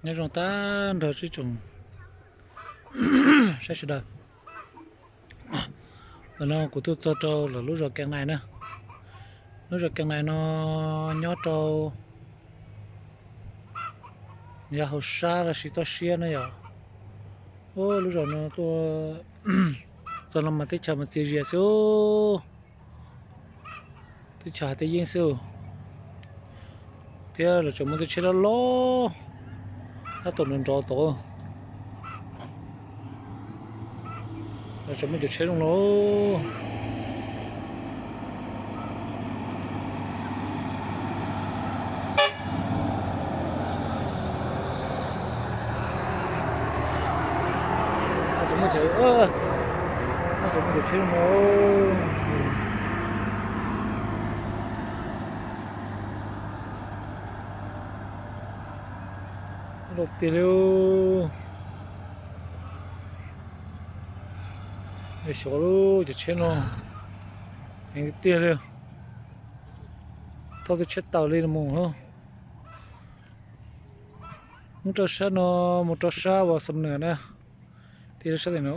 Nyob zoo tag nrho ib tsoom saib sawv daws. Ntawm no kuv tuaj txog rau lawv lub zos Kees Nais na. Lub zos Kees Nais no nyob rau yav hauv sab los sis toj siab na yom. Lub zos no tuaj txog no mas teb chaws mas txias zias xwb, teb chaws hais teb yeeb xwb. Thiab lawv tseem muaj tej tsheb loj loj tab tom nrov nrov tod. Lawv tseem muaj cov tsheb zoo no. Tseem muaj cov tsheb zoo no. Loj tiag li. Xyov lub cov tsheb no heev tiag li. Thauj tub tsheb taws li mus. Mus rau sab no, mus rau sab uas Xam Nws na. Tij lub sab tim no,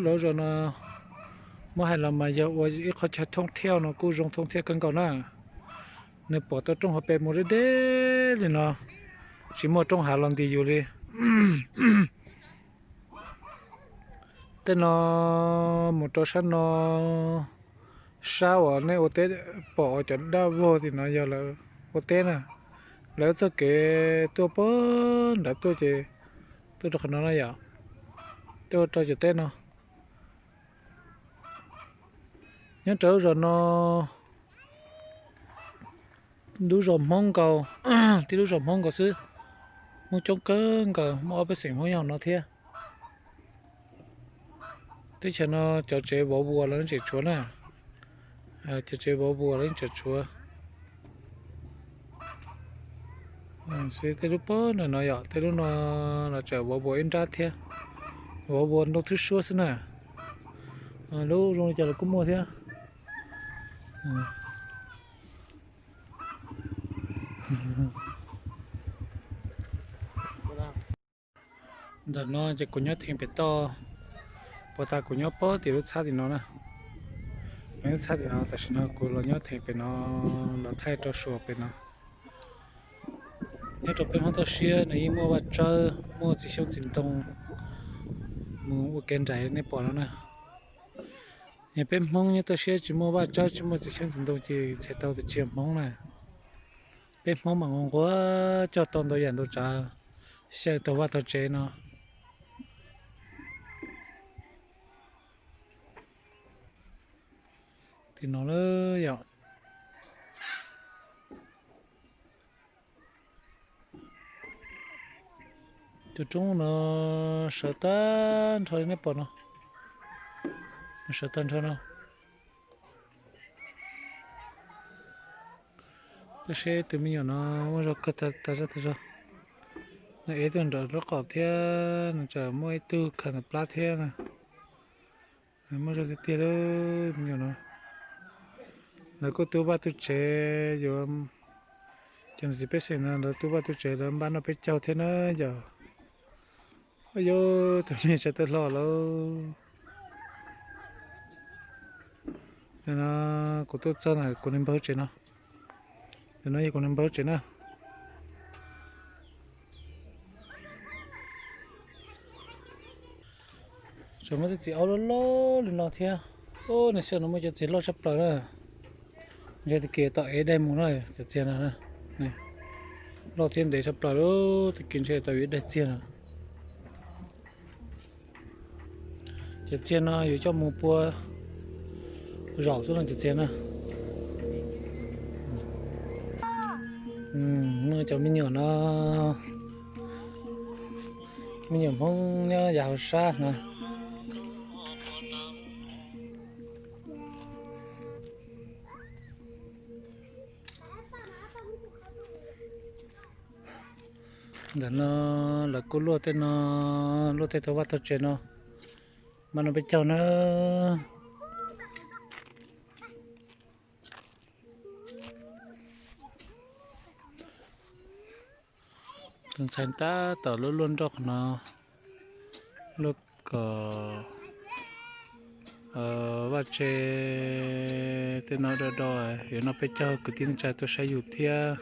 lawv zos no muab hais los mas yog ua ib qhov chaw thoob thiaj no kuj zoo thoob thiaj kawg nkaus na. Nws pom tau roob hav pes mus deb deb li no, tsis muaj roob hav los nti yus li. Tej no mus rau sab no, sab uas nej ua teb pom cov dab vog tim no yog lawv ua teb na. Lawv txoj kev tuaj puag nrad tuaj ces tuaj rau qhov no na yom, tuaj rau cov teb no. Nyob rau lub zos no, lub zos Hmoob nkaus, tib lub zos Hmoob nkaus xwb, Hmoob coob kawg nkaus, muaj ob peb xeem Hmoob nyob hauv no thiab. Teb chaws no cov tsev vov vuas los yeej tseem tshuav na, cov tsev vov vuas los yeej tseem tshuav. Xwb tej lub puag nram no yom, tej lub no los tseem vov vuas ib nrab thiab, vov vuas nroo thwb suab xwb na. Lub zoo li cas los kuj muaj thiab. Ntawm no ces kuv nyob theem pem toj, puas tas kuv nyob puag tim lub txhab tim no na. Lub txhab tim no tam sim no kuv los nyob theem pem no, los thaij rau suas pem no. Nyob rau peb Hmoob toj siab nws yeej muaj vaj tsawb, muaj txiv xyoob txiv ntoo mus ua kev nraim nej pom no na. Yog peb Hmoob nyob toj siab tsis muaj vaj tsawb tsis muaj txiv xyoob txiv ntoo ces txhais tau tias tsis yog Hmoob na. Peb Hmoob mas nquag nquag cog tau ntau yam ntau tsav xyaw tau vaj tau tsev no. Tim no lawm yom. Tus roob no sawv tag nrho li nej pom no, sawv tag nrho no. Peb saib tus me nyuam no muaj zog kawg tas zog tas zog. Nws ev tuaj nram lub qaum thiab nws tseem muaj ib tug khaws ntawm plab thiab na. Muaj zog tiag tiag lawm me nyuam no. Lawv kuj tu vaj tu tsev yuav, cov niam txiv pej xeem no lawv tu vaj tu tsev lawv npaj noj peb caug thiab na yom. Yog tus me nyuam tseem tawm hlo lawm. Nim no kuv tuaj txog ntawm kuv niag npawg tsev no. Ntawm no yog kuv niag npawg tsev na. Tseem muaj tej txiv aub loj loj li no thiab. Nws xyoo no muaj cov txiv loj tshaj plaws na. Ntshe tag kis tau ev daig mus na cov txiag no. Loj thiab ntev tshaj plaws li, tag kis ntshe tau ev daig txiag no. Cov txiag no yuav coj mus pua zaum xwb no cov txiag na. Muaj cov me nyuam no, me nyuam Hmoob nyob yav hauv sab no. Ntawm no lawv kuj luaj tej no, luaj tej tau vaj tau tsev no, mas no peb caug na. Ntxhais tab tom luaj luaj nroj qhov no, luaj kom vaj tse tej no do do. Yuav noj peb caug kwv tij neej tsa tuaj saib yus thiab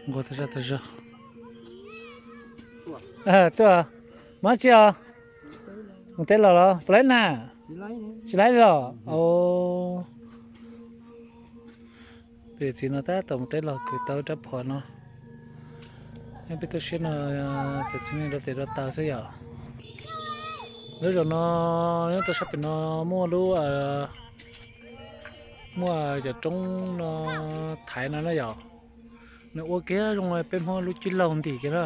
nquag tag zaj tag zog. Tuaj, mus dab tsi os? Mus teb los los puas laib na? Tsis laib los. Peb txiv no tab tom mus teb los kwv tau rab phom no. Peb tuaj siab no, cov txiv neej rau tes rau taw xwb yom. Lub zos no nyob rau sab pem no muaj lub, muaj cov roob no thaiv no na yom. Nws ua kiag zoo peb Hmoob lub cib laug ntim kiag na.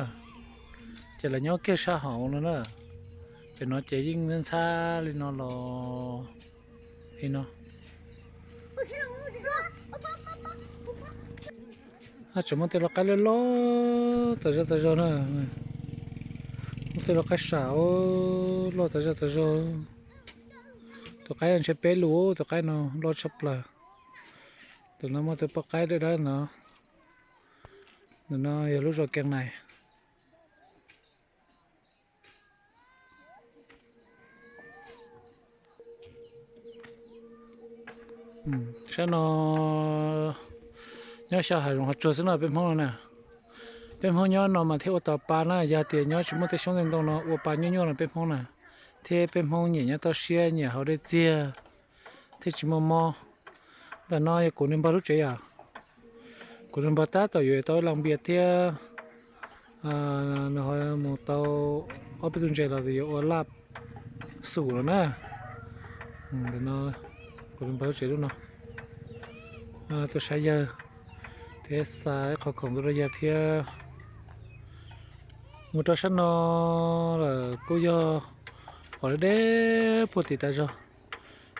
Ces lawv nyob kiag sab hauv no na. Pem no ces yeej ntxhab li no los li no. Tseem muaj tej loj qaib loj loj tas zaj tas zog na. Muaj tej loj qaib sam loj tas zaj tas zog. Tus qaib ntshe peb lus, tus qaib no loj tshaj plaws. Tus no muaj tus poj qaib dawb dawb no. Ntawm no yog lub zos Kees Nais. Sab no nyob xyaw hav zoov hav tsuag xwb no peb Hmoob no na. Peb Hmoob nyob no mas thiaj ua tau pa na, yog tias nyob tsis muaj tej xyoob tej ntoo no ua pa nyuaj nyuaj no peb Hmoob na. Thiab peb Hmoob nyiam nyob toj siab nyiam haus dej txiag thiab tsis muaj mob. Ntawm no yog kuv niag npawg lub tsev yom. Kuv niag npawg tab tom yuav tau ib las npias thiab nws ho mus tau ob peb tug ntses los yuav ua laj xum los na. Ntawm no kuv niag npawg lub tsev lub no. Tuaj saib yawg thiab xa ib qho khoom tuaj rau yawg thiab. Mus rau sab no lawm kuj yog pom deb deb puag tim tas zog.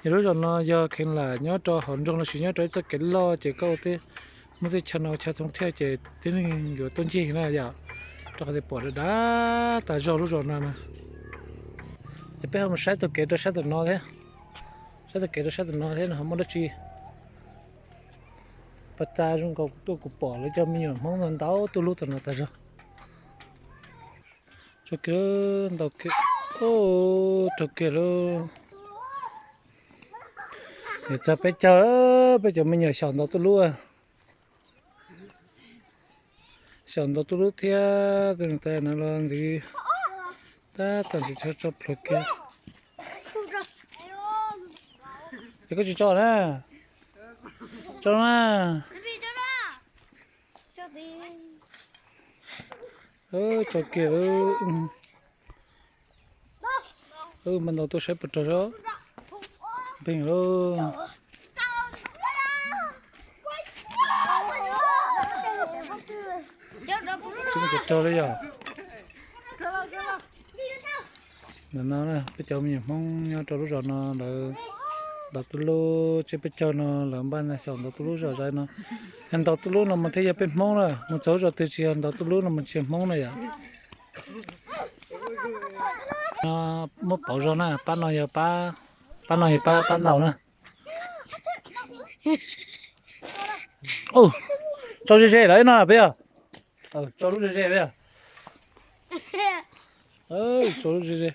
Yog lub zos no yog kheev lam nyob rau hauv nroog los sis nyob rau ib txoj kev loj ces koj ua tej, muaj tej chaw no chaw thoob thiaj ces tib neeg yuav tuaj ncig na yom. Rau qhov tias pom dav dav tas zog lub zos no na. Ces peb ho mus saib taug kev rau sab tom no thiab. Saib taug kev rau sab tom no thiab no ho muaj dab tsi. Pas tas zoo nkaus tuaj kuv pom lawv cov me nyuam Hmoob ntau ntau tuaj lub tom no tas zog. Tsaug kiag, ntau kiag, raug kiag lauj. Yuav txog peb caug, peb cov me nyuam xyaum ntau tuaj lub. Xyaum ntau tuaj lub thiab tus niam tais no los ntxiv, tab tom ntxiv tso plhuav kiag. Es koj tsis tso na? Tso na. Tso kiag. Mas ntaus tuaj saib puas raug seb. Npeeg lauj. Tsis muaj cov raug li yom. Ntawm no peb cov me nyuam Hmoob nyob rau lub zos no lawv ntaus tuj lub, tsiab peb caug no lawv npaj xyaum ntaus tuj lub zom zaws no. Yog ntaus tuj lub no mas thiaj yog peb Hmoob na, mus txog lub zos twg tsis yog ntaus tuj lub no mas tsis yog Hmoob na yom. Muab pauv zog na, pab no yog pab, pab no yog pab, pab ntaus na. Tso ze ze lawm no peb yog. Tso lub ze ze peb yog. Tso lub ze ze.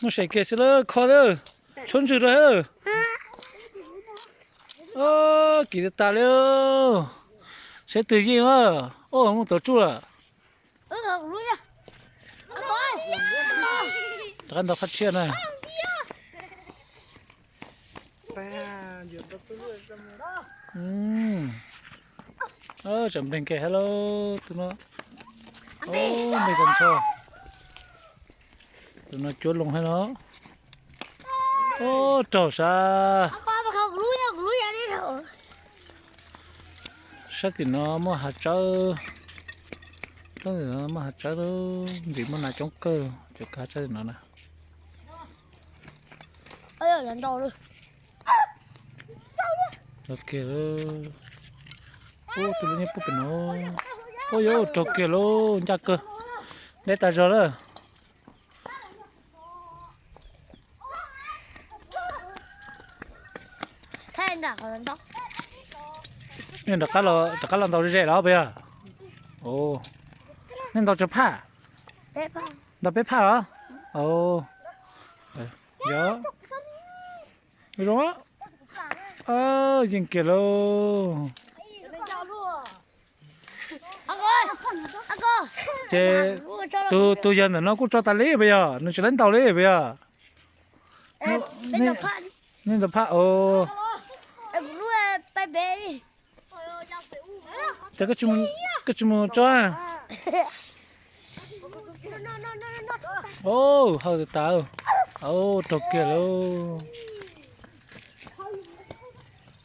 Muab sem kiag xwb lawm, kho lawm. Tshuab ntswg rau. Kim tas tas li. Saib twg yeej na. Muaj tauv tsuj lawm. Rov qab ntaus qab tshiab na. Tseem npeeg kiag, hello, tus no. Npeeg tag nrho. Tus no cuab loo thiab no. Raug sav. Sab tim no muaj hav tsawb. Sab tim no muaj hav tsawb, ntim muaj nas coob kawg, cov kav tsawb tim no na. Raug kiag lauj. Ub, tus lub nyob puag pem no. Ub, yuav raug kiag lauj, ncaj kawg. Deb tas zog lawm. Nej rov qab los ntaus ze los puas yog? Nej ntaus tsawg phaj? Ntaus peb phaj los? Yog. Zoo, yeej kiag lauj. Ces tus yawg ntawm no kuj tso tas li puas yog? Nws tsis laib ntaus li puas yog? Nej ntaus phaj os. Ces koj tsis mus tso. Haw tas tas, raug kiag lauj.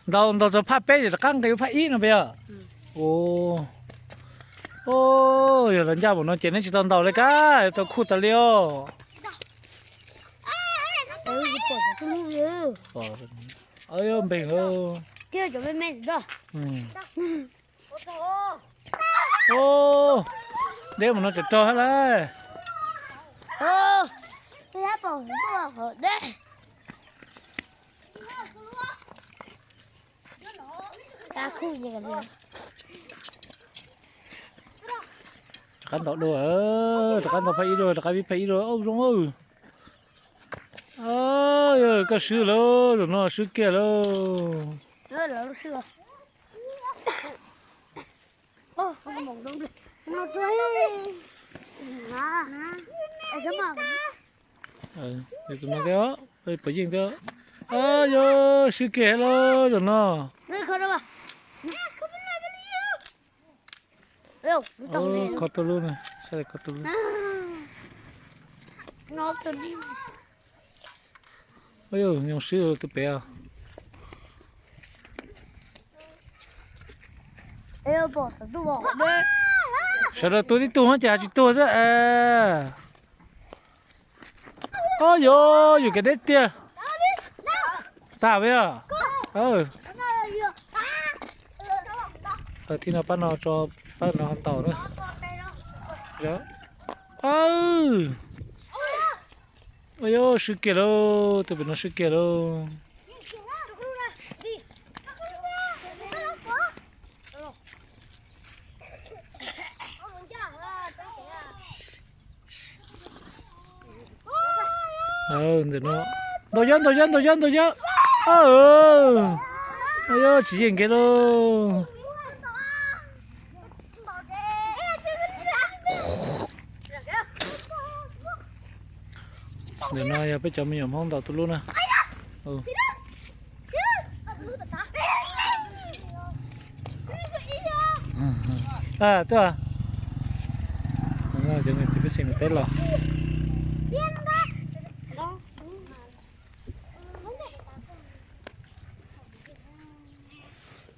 Ntaus, ntaus txog phaj peb ces rov qab nqis phaj ib no puas yog? Yog los ncaj npaum no ces neb tsis tau ntaus li kab, tau khuj tas li os. Npeeg lauj. Deb mus no cov rog hab lauj. Rov qab ntaus dua, rov qab ntaus phaj ib dua, rov qab pib phaj ib dua, zoo. Koj swb lauj, zaum no swb kiag lauj. Tus no thiab, puas yeej thiab. Yog swb kiag lauj zaum no. Kho tus lub, saib kho tus lub. Nyoo swb tus pem. Sawv daws tua tib tug ces tsis tuag xwb. Ob, yog yus kev deb tiag. Tas puas yog? Thib no pab no tso, pab no ntaus na. Yog swb kiag lauj, tus pem no swb kiag lauj. Ntawm no, ntaus yawg, ntaus yawg, ntaus yawg, ntaus yawg. Yog tsis yeej kiag lauj. Ntawm no yog peb cov me nyuam Hmoob ntaus tus lub na. Tuaj, cov niam txiv pej xeem teb los.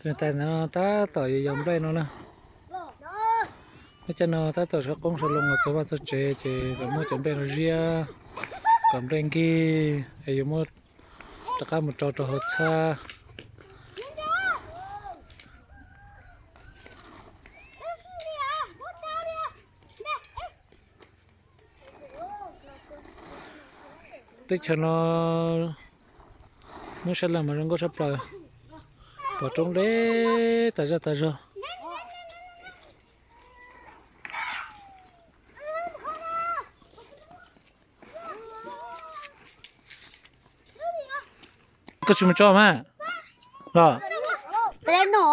Tus tais no tab tom yuav yos nplej no na. Lub caij no tab tom sawv qoob sawv loo los txog vaj txog tsev ces lawv muab cov nplej no ziab kom nplej nkig es yuav muab rov qab mus rau rau hauv txhab. Teb chaws no muab saib lawm mas zoo nkauj tshaj plaws, pom roob deb tas zaj tas zog. Koj tsis mus tso mas los. Lawv no,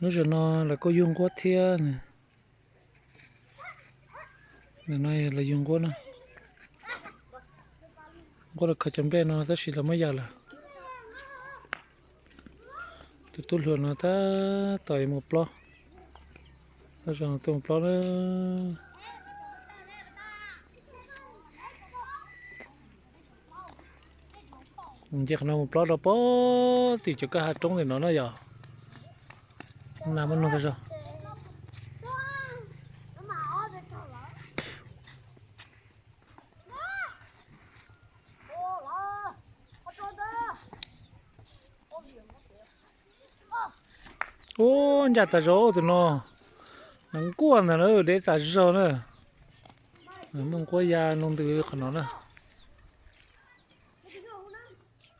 lub sij hawm no lawv kuj yug nquab thiab. Nim no lawv yug nquab na. Nquab los khaws cov nplej no tab sis lawv muab yam lawm. Tus tub hluas no tab tom yuav mus plob. Tab zoo tuaj mus plob na. Nce qhov no mus plob rau pem tim cov kwj ha roob tim no na yom. Nas muaj noog tag zog. Ub, ncaj tas zog tus no. Nws nquaj ntag na, deb tas zog na. Nws muaj nquab ya noo ntws qhov no na.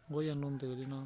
Nquab ya noo ntws li no.